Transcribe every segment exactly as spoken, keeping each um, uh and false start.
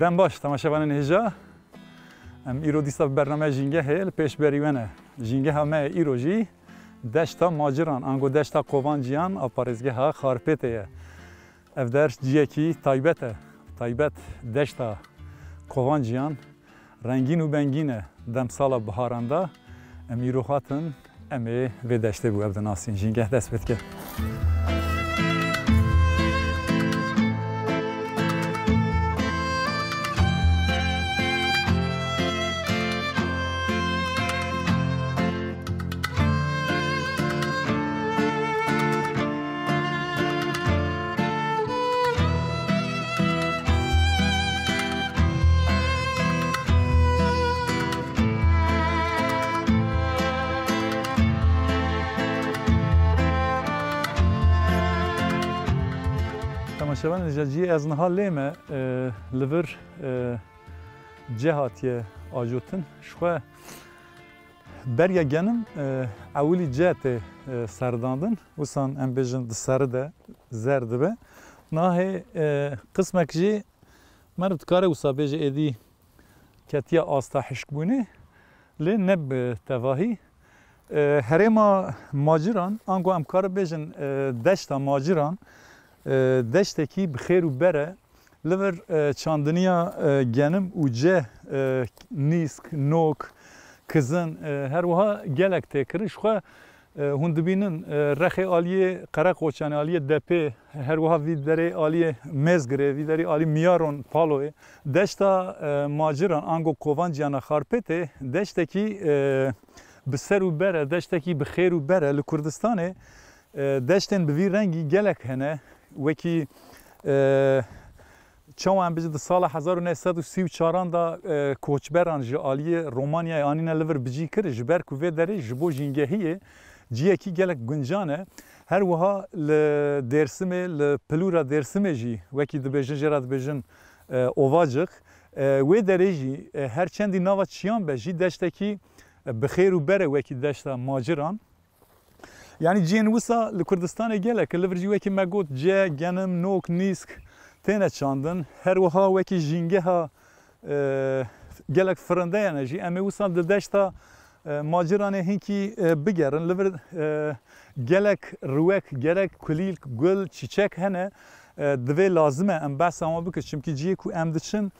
Dem baş, temaşevanên hêja. Em îro dîsa bi bernameya Jîngehê li pêşberî we ne. Jîngeha me îro jî deşta Maciran, ango deşta Kovanciyan a parêzgeha Xarpêtê ye. Ev der ciyekî taybet e. Taybet deşta Kovanciyan rengîn û bengîn e. Demsala biharan de em îro hatin, em ê vê deştê bi we bi dinasîn. Jîngeh dest pê dike. Temaşevanên hêja, ciyê ez niha lê me, e, li vir, e, cê hatiye ajotin. Ji xwe beriya genim, e, ewilî cê tê, e, serdandin. Wisan em bêjin di seri de zer dibe. Nahê, e, qismek jî meriv dikare wisa bêje êdî ketiye asta hişkbûnê, lê ne bi tevahî. E, herêma Maciran, ango em kare bêjin, e, deşta Maciran, e, deştekî bi xêr û ber e. Li vir, e, çandiniya, e, genim û cê, e, nîsk, nok, kizin, e, her wiha gelek tê kirin. Ji xwe, e, hûn dibînin, e, rexê aliyê Qereqoçanê, aliyê Depê, her wiha vî derê aliyê Mêzgirê, vî derê alî Miyaron, Paloyê. Deşta, e, Maciran, ango Kovanciyana Xarpêtê, deştekî, e, bi ser û ber e, deştekî bi xêr û ber e. Li Kurdistanê, e, deştên bi vî rengî gelek hene. Wekî, e, çawa em bijin di sala hezar û neh sed û sî û çaran de, e, koçberan ji aliyê Romanyayê anîne li vir bi cî kir, ji ber ku vê derê ji bo jîngehiyê ciyekî gelek guncan e. Her wiha li Dêrsimê, li Pilûra Dêrsimê jî, wekî dibêjin, jê re dibêjin, e, Ovacik. E, wê derê jî, e, her çendî nava çiyan be jî deştekî, e, bi xêr û ber e wekî deşta Maciran. Yanî ciyên wisa li Kurdistanê gelek e. Li vir jî wekî me got, cê, genim, nok, nîsk têne çandin. Her wiha wekî jîngeha, e, gelek firindeyane jî. Em ê wisa di deşta, e, Maciranê hinkî, e, bigerin. Li vir, e, gelek riwek, gelek kulîlk, gul, çîçek hene. E, divê lazim e em behsa wan bikin. Çimkî ciyê ku em diçin,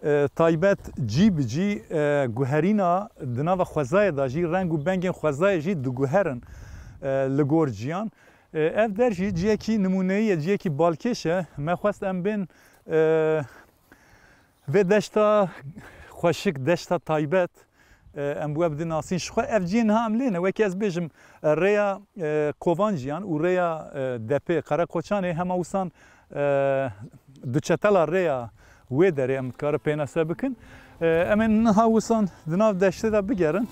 e, taybet cî bi cî, e, guherîna di nava xwezayê de jî, reng û bengên xwezayê jî diguherin, e, li gor ciyan. E, ev der jî ciyekî nimûneyî ye, ciyekî balkêş e. Me xwest em bên, e, vê deşta xweşik, deşta taybet, e, em bi we bidin nasîn. Ji xwe ev ciyê niha em lê ne. Wekî ez bêjim, e, rêya, e, Kovanciyan û rêya, e, Depê, Qereqoçanê hema wisan, e, du çetela rêya wê derê em dikare pênase bikin. E, em ê niha wisan di nav deştê de bigerin.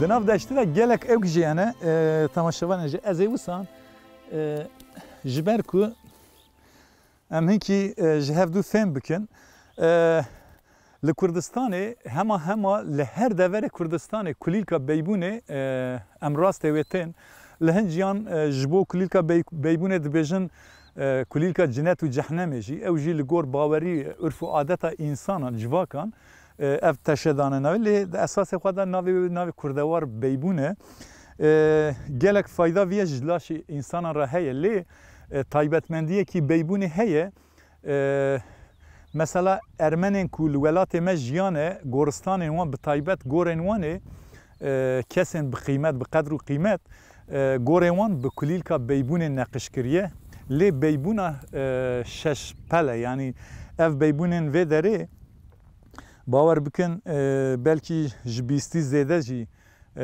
Di nav deştê de gelek ewk jî hene, e, temaşevanên jî ez ê wisan, e, ji ber ku em hinkî, e, ji hev du fêm bikin. E, li Kurdistanê hema hema li her deverê Kurdistanê kulîlka Beybûnê, e, em rastê wê tên. Li hin ciyan, e, ji bo kulîlka Bey-, Beybûnê dibêjin, e, kulîlka cinet û cehnemê jî. Ew jî li gor bawerî, urf û adeta însanan, civakan, e, ev teşe dane navê. Lê di esasê xwe de navê wê navê kurdewar Beybûn e. E, gelek fayda vî ye ji laşê însanan re heye. Lê, e, taybetmendiyekî Beybûnê heye. E, mesela Ermenên ku li welatê me jiyane, goristanên wan, bi taybet gorên wan ê, e, kesên bi qîmet, bi qedr û qîmet, e, gorên wan bi kulîlka Beybûnê neqîş kiriye. Lê Beybûna, e, şeş pel e. Yanî ev Beybûnên vê derê, bawer bikin, e, belkî ji bîstî zêde jî, e,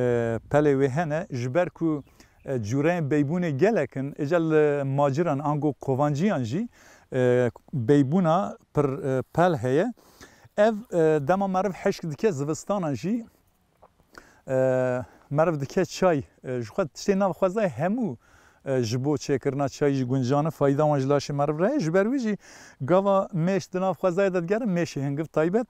pelê wê hene. Ji ber ku, e, cûreyên Beybûnê gelek in, êca li maciran ango kovanciyan jî, e, Beybûna pir, e, pel heye. Ev, e, dema meriv hişk dike zivistanan jî, e, meriv dike çay, e, ji xwe tiştê nav xwezayê hemû, e, ji bo çêkirina çayî jî guncan e, fayda wan ji laşê meriv re ye. Ji ber wî jî gava mêş di nav xwezayê de digerin, mêşê hingiv taybet,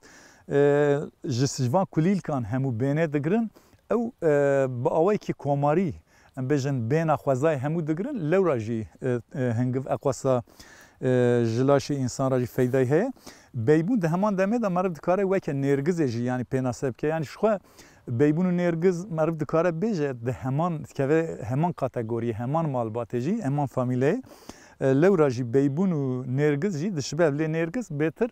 e, ji, ji van kulîlkan hemû bênê digirin. Ew, e, bi awayekî komarî, em bêjin, bêna xwezayê hemû digirin, lewra jî, e, e, hingiv eqwasa, e, ji laşê însan re jî feydayî heye. Beybûn di heman demê de meriv dikare weke nêrgizê jî, yanî, pênase bike. Yanî ji xwe Beybûn û nêrgiz meriv dikare bêje di heman, dikeve heman kategoriyê, heman malbatê jî, heman famîleyê. E, lewra jî Beybûn û nêrgiz jî dişibe ev. Lê nêrgiz bêtir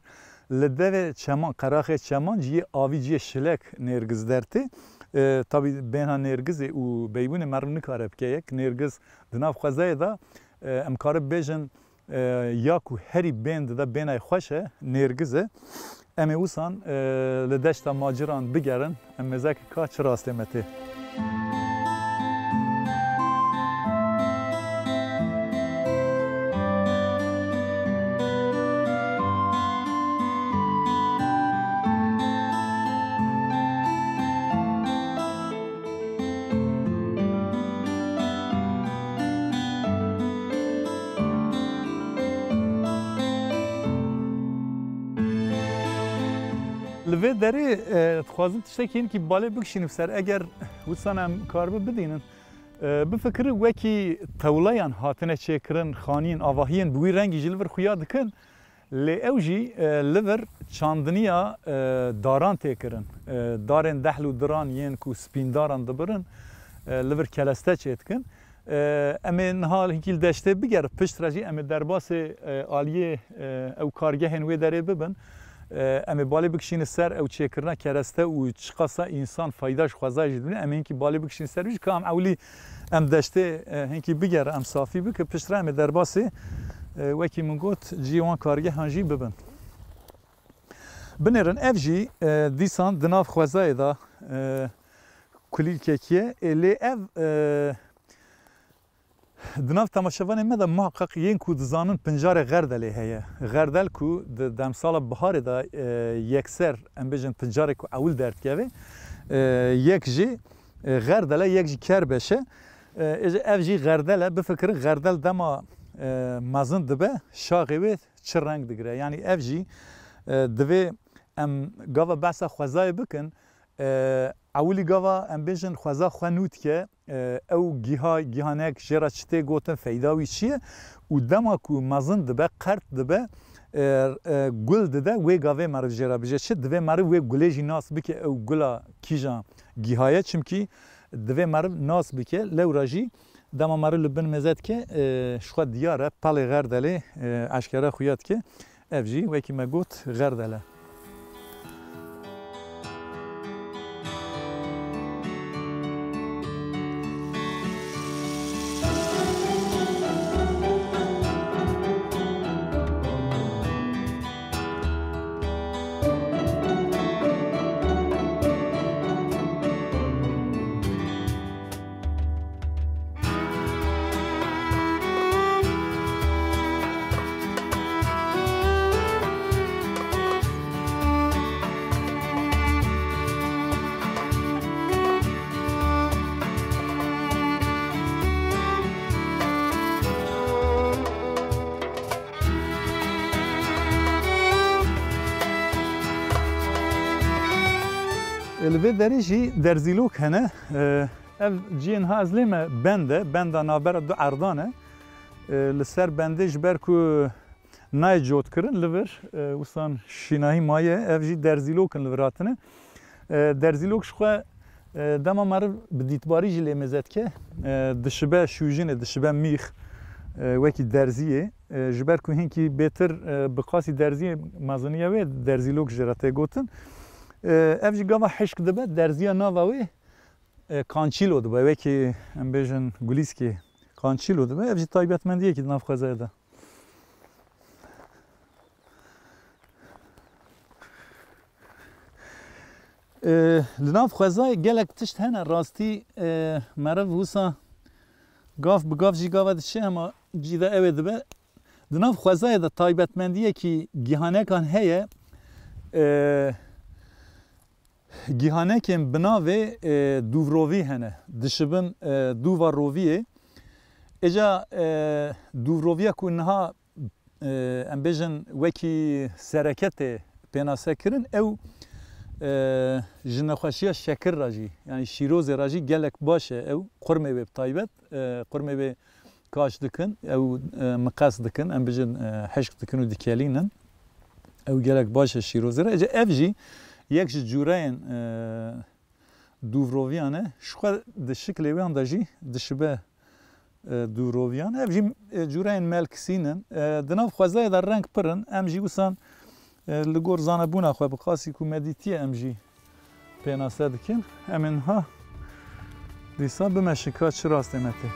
li devê çeman, qeraxê çeman cihê avî, cihê şilek nêrgiz dertê. E, tabî bêhna nêrgizê û Beybûnê meriv nikare bike yek. Nêrgiz di nav xwezayê de, e, em karib bêjin, e, ya ku herî bên dide, bênayê xweş e, nêrgiz e. Em ê wisan, e, li deşta maciran bigerin, em mêzeke ka çi rastê me tê. Li vê derê, e, dixwazim tiştekî hinekî balê bikişînim ser. Eger wisa em karibe bidînin, e, bifikirin wekî tewleyan hatine çêkirin, xaniyên, avahiyên bi wî rengî jî li vir xuya dikin. Lê ew jî, e, li vir çandiniya, e, daran tê kirin. E, darên dehl û diran yên ku spîndaran dibirin, e, li vir keleste çêdikin. E, em ê niha hinkî li deştê bigerin, piştre jî em ê derbasê, e, aliyê, e, ew kargehên wê derê bibin. E, em ê balê bikişînin ser ew çêkirina kereste û çiqasa însan fayda ji xwezayê jî dibîne. Em ê hinkî balê bikişînin ser wî jî, ka em ewilî em deştê, e, hinkî bigerin, em safî bikin, piştre em ê derbasê, e, wekî min got, cihê wan kargehan jî bibin. Binêrin ev jî, e, dîsan di nav xwezayê de, e, kulîlkekî ye. Ê, lê ev, e, di nav temaşevanê me de muheqeq yên ku dizanin pincarê Xerdelê heye. Xerdel ku di demsala biharê de, e, yekser, em bêjin, pincarê ku ewil derdikeve, e, yek jî, e, Xerdel e, yek jî Kerbeş e. E, ê jî, ev jî Xerdel e. Bifikirin, Xerdel dema, e, mezin dibe, şaxê wê çi reng digire. Yanî ev jî, e, divê em gava behsa xwezayê bikin. E, ewilî gava em bêjin xweza xwe nû dike, e, ew giha, gihanek jê re çi tê gotin, feyda wî çi ye? Û dema ku mezin dibe, qert dibe, e, e, gul dide, wê gavê meriv jê re bije çi? Divê meriv wê gulê jî nas bike, ew gula kîjan giha ye, çimkî divê meriv nas bike, lewra jî dema meriv li bin mêze dike, e, ji xwe diyar e, pelê Xerdelê, e, eşkere xuya dike. Ev jî wekî me got Xerdel e. Li vê derê jî derzîlok hene. E, ev cihê niha ez lê me bend e, benda navbera du erdan e. E, li ser bendê ji ber ku nayê cotkirin li vir, e, wisan şînahî maye, ev jî derzîlok in li vir hatine. E, derzîlok ji xwe, e, dema meriv bi dîtbarî jî lê mêze dike, e, dişibe şûjinê, dişibe mîx, e, wekî derziyê. E, ji ber ku hinkî bêtir, e, bi qasî derziyê meziniya wê derzîlok jê re tê gotin. E, ev jî gava hişk dibe, derziya nava wê, e, kançîlo dibe, wekî em bêjin gulîskê kançîlo dibe. Ev jî taybetmendiyekî di nav xwezayê de. E, li nav xwezayê gelek tişt hene, rastî, e, meriv wisa gav bi gav jî gava diçe, hema cî de ew ê dibe. Di nav xwezayê de taybetmendiyekî gihanekan heye. E, gihanekên bi navê, e, dûvrovî hene. Dişibin, e, dûva roviyê. Êca, e, dûvroviya ku niha, e, em bêjin wekî sereke tê pênase kirin, ew, e, ji nexweşiya şekir re jî, yanî şîrozê re jî gelek baş e ew. Qurmê wê bi taybet, e, qurmê wê kaş dikin, ew, e, miqes dikin, em bêjin, e, hişk dikin û dikelînin. Ew gelek baş e şîrozê re. Ece ev jî yek ji cûreyên, e, dûvroviyan e. Ji xwe di şiklê wêyan de jî dişibe, e, dûvroviyan. Ev jî, e, cûreyên melkisîn in. E, di nav xwezayê de reng pir in. Em jî wisan, e, li gor zanebûna xwe bi qasî ku me dîtiye em jî pênase dikin. Em ê niha dîsa bimeşin ka çi rastê me tê.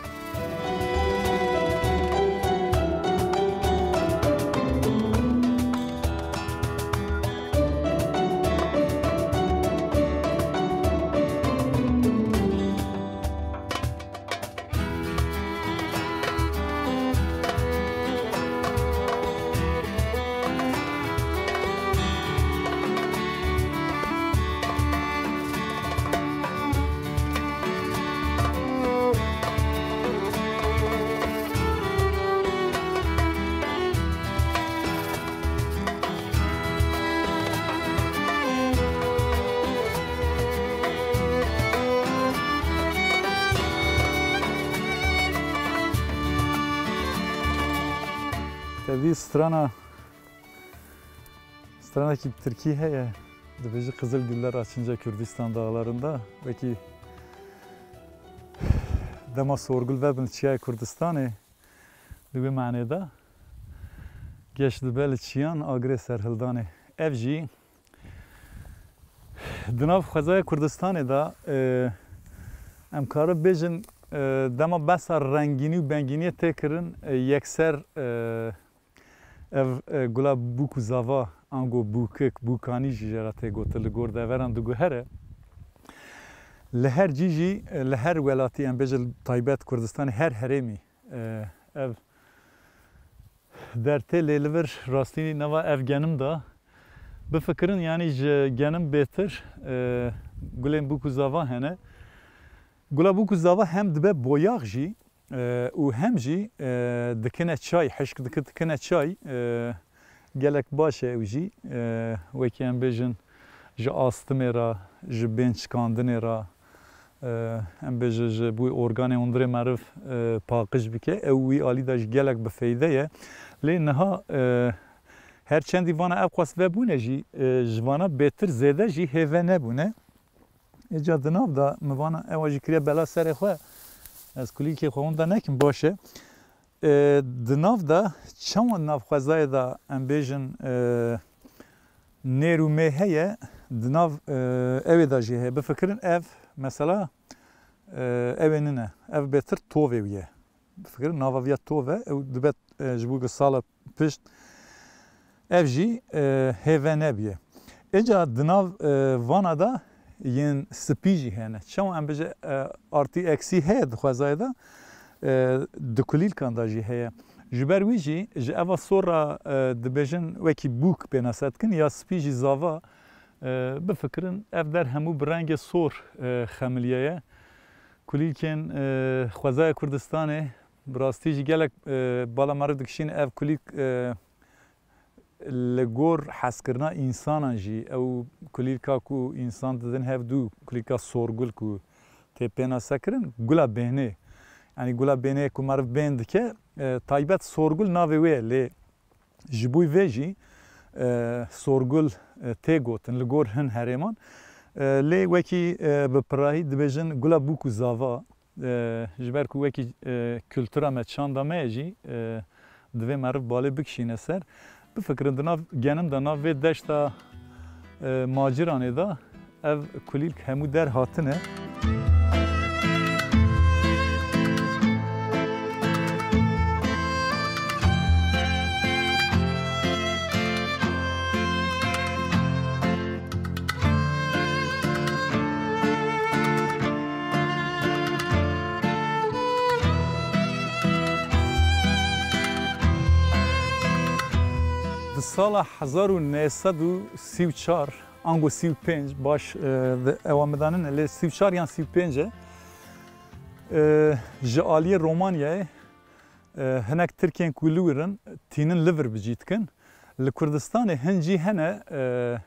Tevî strana, stranekî bi tirkî heye, dibêje Qizil güller açınca Kürdistan dağlarında. Wekî dema sorgul vebin li çiyayê Kurdistanê, di wê manê de geş dibe li çiyan agirê serhildanê. Ev jî di nav xwezaya Kurdistanê de, e, em karin bêjin, e, dema behsa rengînî û bengîniyê tê kirin, e, yekser, e, ev, e, gula bûk û zava, ango bûkik, bûkanî jî jê re tê gotin, li gor deveran diguhere. Li her cî jî, e, li her welatî, em bêjin taybet Kurdistanê, her herêmî, e, ev der tê, lê li vir rastî nava ev genim de bifikirin, yanî ji genim bêtir, e, gulên bûk û zava hene. Gula bûk û zava hem dibe boyax jî, e, û hem jî, e, dikine çay, hişk diki-, dikine çay, e, gelek baş e ew jî, e, wekî em bêjin ji astimê re, ji bên çikandinê re, e, em bêjin ji bo organê hundirê meriv, e, paqij bike, ew wî alî de jî gelek bi feyde ye. Lê niha, e, her çendî vana ev qas vebûne jî, e, ji vana bêtir zêde jî hêve nebûne. Êca di nav de min vana ewa jî kiriye bela serê xwe. Ez kulîlkê xwe hûn de nekim baş e. E, di nav de çawa nav xwezayê de em bêjin, e, nêr û mê heye, di nav, e, ewê de jî heye. Bifikirin ev mesela, e, ewê nine. Ev bêtir tovê wî ye. Bifikirin nava viya tov e, ew dibe, e, ji bo sala pişt ev jî, e, hêve nebiye. Êca di nav, e, vana de yên spî jî hene. Çawa em bêje, e, artî eksî heye di xwezayê de, e, di kulîlkan de jî heye. Ji ber wî jî ji eva sor re, e, dibêjin wekî bûk pênase dikin ya spî jî zava, e, bifikirin ev der hemû bi rengê sor, e, xemiliye ye. Kulîlkên, e, xwezaya Kurdistanê bi rastî jî gelek, e, bala meriv dikişîne ev kulîlk, e, Li gor hezkirina însanan jî ew kulîlka ku însan didin hev dû, kulîlka sorgul ku tê pênasekirin, gula bêhnê. Yanî gula bêhnê ku meriv bên dike, e, taybet sorgul navê wê ye, lê ji bo vê jî, e, sorgul, e, tê gotin li gor hin herêman. E, lê wekî, e, bi pirahî dibêjin gula bûk û zava. E, ji ber ku wekî, e, kultura me, çanda me ye jî, e, divê meriv balê bikişîne ser. Bifikirin, di nav genim de, nav vê deşta, e, Maciranê de ev kulîlk hemû der hatine. Di sala hezar û neh sed û sî û çar, ango sî û pênc, baş, e, di ewa min de nîne, lê sî û çar yan sî û pênc e, e, ji aliyê Romanyayê, e, hinek Tirkên ku li wir in, tînin li vir bi cî dikin. Li Kurdistanê hin cî hene, e,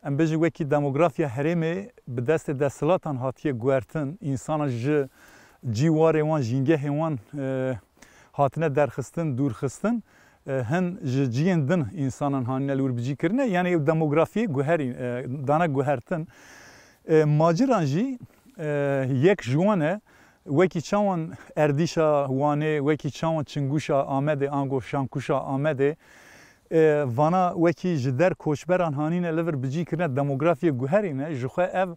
em bêjin wekî demografiya herêmê bi destê desthilatan hatiye guhertin, însanan ji cî warê wan, jîngehê wan, e, hatine derxistin, dûrxistin, e, hin ji ciyên din însanan hanine li wir bi cî kirine. Yanî ew demografiyê guherî, e, dane guhertin. E, Maciran jî, e, yek ji wan e. Wekî çawan erdîşa Wanê, wekî çawan çingûşa Amedê, ango şankûşa Amedê, e, vana wekî ji der koçberan hanîne li vir bi cî kirine, demografiyê guherîne, ji xwe ev,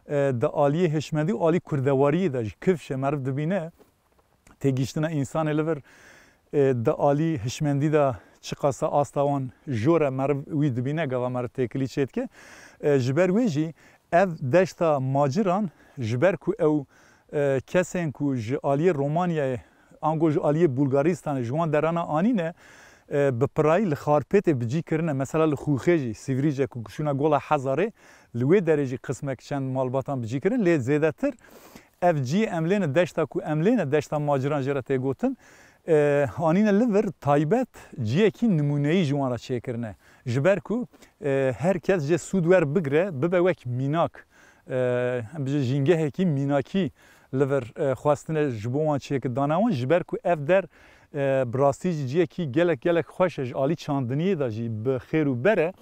e, di aliyê hişmendî û alî kurdewariyê de jî kifş e, meriv dibîne têgihiştina însanê li vir, e, di alî hişmendî de çiqasa asta wan jor e, meriv wî dibîne, gava meriv têkilî çêdike. E, ji ber wê jî ev deşta Maciran, ji ber ku ew, e, kesên ku ji aliyê Romanyayê, ango ji aliyê Bulgaristanê ji wan derana anîne, e, bi pirayî li Xarpêtê bi cî kirine. Mesela li Xûxê jî, Sîvrîce ku şûna Gola Hezarê, li wê derê jî qismek çend malbatan bi cî kirin, lê zêdetir ev cî em lêne deşta ku em lêne deşta Maciran jê re tê gotin, e, anîne li vir taybet ciyekî nimûneyî ji wan re çêkirine. Ji ber ku, e, her kes jê sûd wer bigre, bibe wek mînak, e, em bijî jîngehekî mînakî li vir, e, xwestine ji bo wan çêkir dane wan, ji ber ku ev der, e, bi rastî jî ciyekî gelek gelek xweş e, ji alî çandiniyê de jî bi xêr û ber e.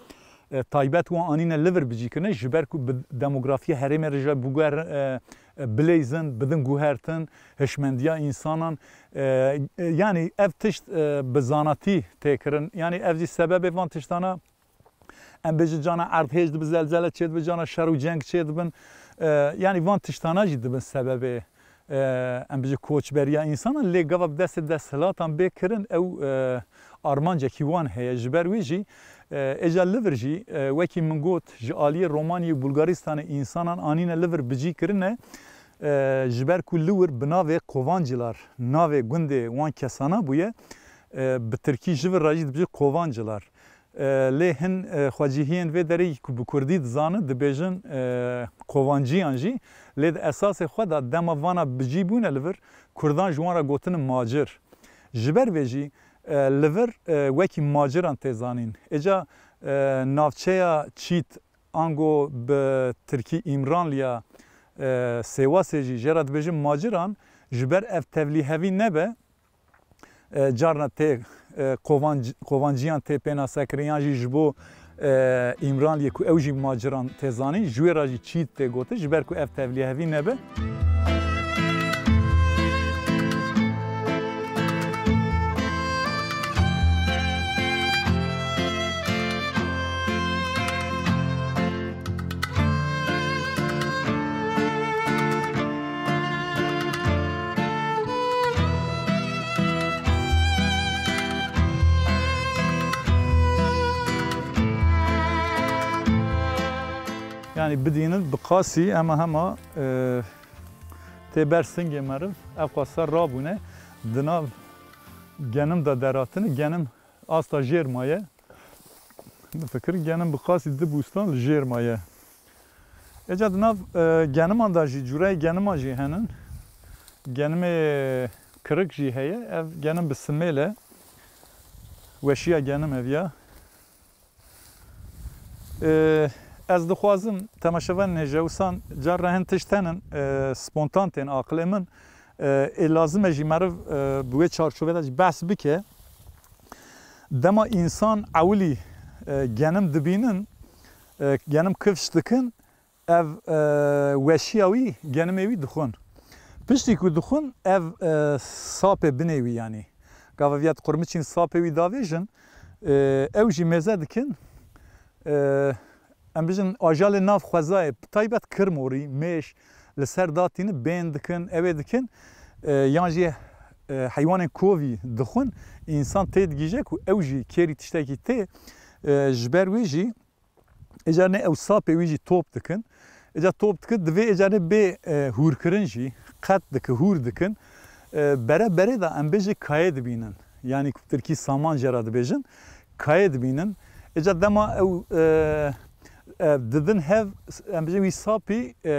E, taybet wan anîne li vir bi cî kirine, ji ber ku bi demografiya herêmê re jî biguher-, e, e, bileyzin, bidin guhertin, hişmendiya însanan. E, e, yanî ev tişt, e, bi zanatî tê kirin. Yanî ev jî sebebê van tiştana, em bêjin cana erdhêj dibe, zelzele çêdibe, cana şer û ceng çêdibin. E, yanî van tiştana jî dibin sebebê, e, em bêjin koçberiya însanan. Lê gava bi destê desthilatan bê kirin, ew, e, armancekî wan heye. Ji ber wê jî, e, êca li vir jî, e, wekî min got, ji aliyê Romanyê û Bulgaristanê însanan anîne li vir bi cî kirine. E, ji ber ku li wir bi navê Kovancılar, navê gundê wan kesana bûye, e, bi tirkî ji vir re jî dibêjin Kovancılar. E, lê hin, e, xwecihiyên vê derê ku bi kurdî dizanin, dibêjin, e, Kovanciyan jî. Lê di esasê xwe de dema vana bi cî bûne li vir, kurdan ji wan re gotine Macir. Ji ber vê jî, e, li vir, e, wekî Maciran tê zanîn. Êca, e, navçeya Çît, ango bi tirkî Îmranliya, e, Sêwasê jî jê re dibêjin Maciran, ji ber ev tevlîhevî nebe, e, carna tê, e, Kovanc-, Kovanciyan tê pênasekirin, yan jî ji bo, e, Îmranliyê ku ew jî Maciran tê zanîn, ji wê re jî Çît tê gotin, ji ber ku ev tevlîhevî nebe. Yanî bidînin bi qasî, ema hema, e, tê ber singê meriv, ev qasa rabûne, di nav genim de deratine, genim asta jêr maye. Bifikir, genim bi qasî di bûstan li jêr maye. Êca di nav, e, geniman de jî, cûreyê geniman jî henin. Genimê kirik jî heye. Ev genim bi simêl e. Weşiya genim ev ya. E, ez dixwazim temaşevanên hêja wisa car re hin tişt henin, e, spontan tên aqilê min. E, ê lazim e jî meriv, e, bi wê çarçovê de jî behs bike. Dema însan ewilî, e, genim dibînin, e, genim kifş dikin, ev, e, weşiya wî, genimê wî dixwin. Piştî ku dixwin, ev, e, sapê binê wî, yanî gava viya diqurmiçîn sapê wî davêjin, e, ew jî mêze dikin, e, em bijin ajalê nav xwezayê, bi taybet kirmorî, mêş, li ser datînin, bên dikin, ewê dikin, e, yan jî, e, heywanên kovî dixwin, însan tê digihîje ku ew jî kêrî tiştekî tê, e, ji ber wê jî, Êcarnê ew sapê wî jî top dikin. Êca top dikin, divê êcarnê bê, e, hûrkirin jî, qet dikin, hûr dikin. E, bere berê de em bêjê kayê dibînin. Yanî ku bi tirkî saman jê re dibêjin, kayê dibînin. Êca dema ew, e, e, didin hev, em bêjin wî sapî, e,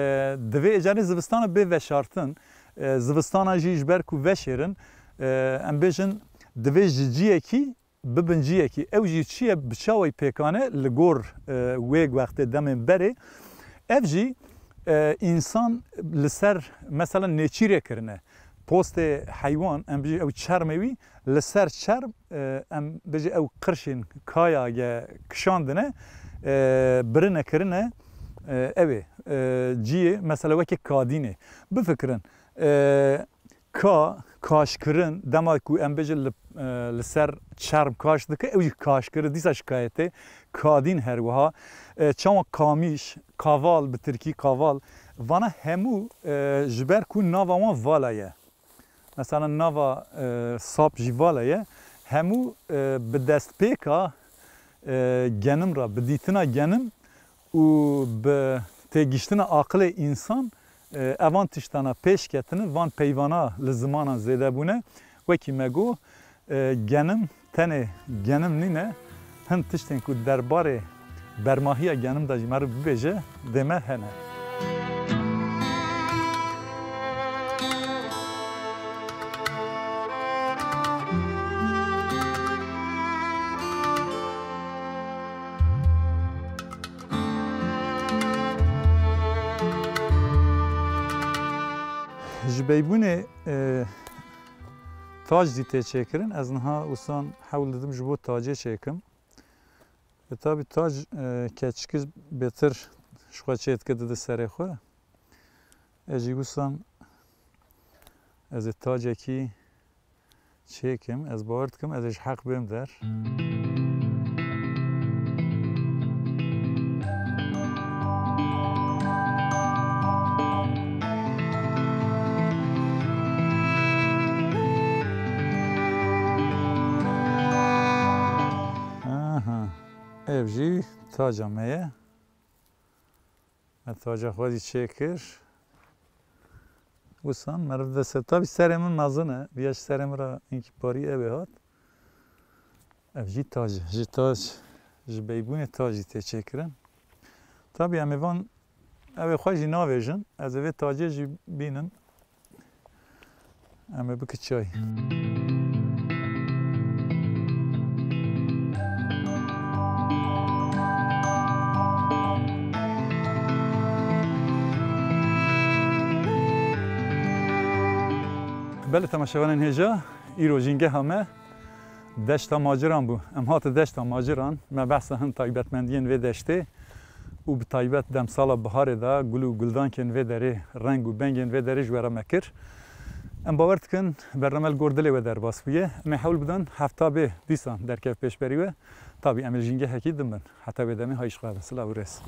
divê êcarnê zivistana bê veşartin. E, zivistana jî ji ber ku veşêrin, e, em bêjin divê ji ciyekî bibin ciyekî. Ew jî çi ye, bi çawayî pêkan e li gor, e, wê wextê demên berê. Ev jî, e, însan li ser, mesela nêçîrê kirine. Postê heywan, em bijî ew çermê wî, li ser çerm, e, em bijî ew qirşên kaya ge kişandine, e, birine kirine, e, ew ê, e, ciyê, mesela wekî kadînê. Bifikirin, e, Ka, kaşkirin, dema ku em bêjin li, e, li ser çerm kaş dike, ew jî kaşkirin, dîsa şikayetê, kadîn her wiha. E, çawa kamîş, kaval, bi tirkî kaval, vana hemû, e, ji ber ku nava wan vala ye. Mesela nava, e, sap jî vala ye. Hemû, e, bi destpêka, e, genim re, bi dîtina genim û bi têgihiştina aqilê însan, e, evan tiştana pêş ketine, van peyvana li zimanan zêde bûne. Wekî me got, e, genim tenê genim nîne, hin tiştên ku derbarê bermahiya genim de jî meriv bibêje, dê me hene. Ji beybûnê, e, tac jî tê çêkirin. Ez niha wisan hewl didim ji bo tacê çêkim. E, tabî tac, e, keçikî bêtir ji xwe çêdike dide serê xwe. Ez jî wisan ez ê tacekî çêkim, ez bawer dikim, ez ê ji heq bêm der. Aha, ev jî taca me ye. Me taca xwe jî çêkir. Wisan meriv dest, tabî serê min mezin e. Viya ji serê min re hinkî parî ew ê hat. Ev jî tac e. Ji tac, ji beybûnê tac jî tê çêkirin. Tabî em ê van, ew ê xwe jî navêjin. Ez ê vê tacê jî bînim. Em ê bike çay. Belê temaşevanên hêja, îro jîngeha me deşta Maciran bû. Em hate deşta Maciran, me behsa hin taybetmendiyên vê deştê û bi taybet demsala biharê de gul û guldankên vê derê, reng û bengên vê derê ji we re me kir. Em bawer dikin bername li gor dilê we derbas bûye. Em ê hewl bidin hefta bê dîsan derkev pêşberî we. Tabî em ê li jîngehekî din bin. Heta wê demê hay ji xwe bin. Silav û rêz.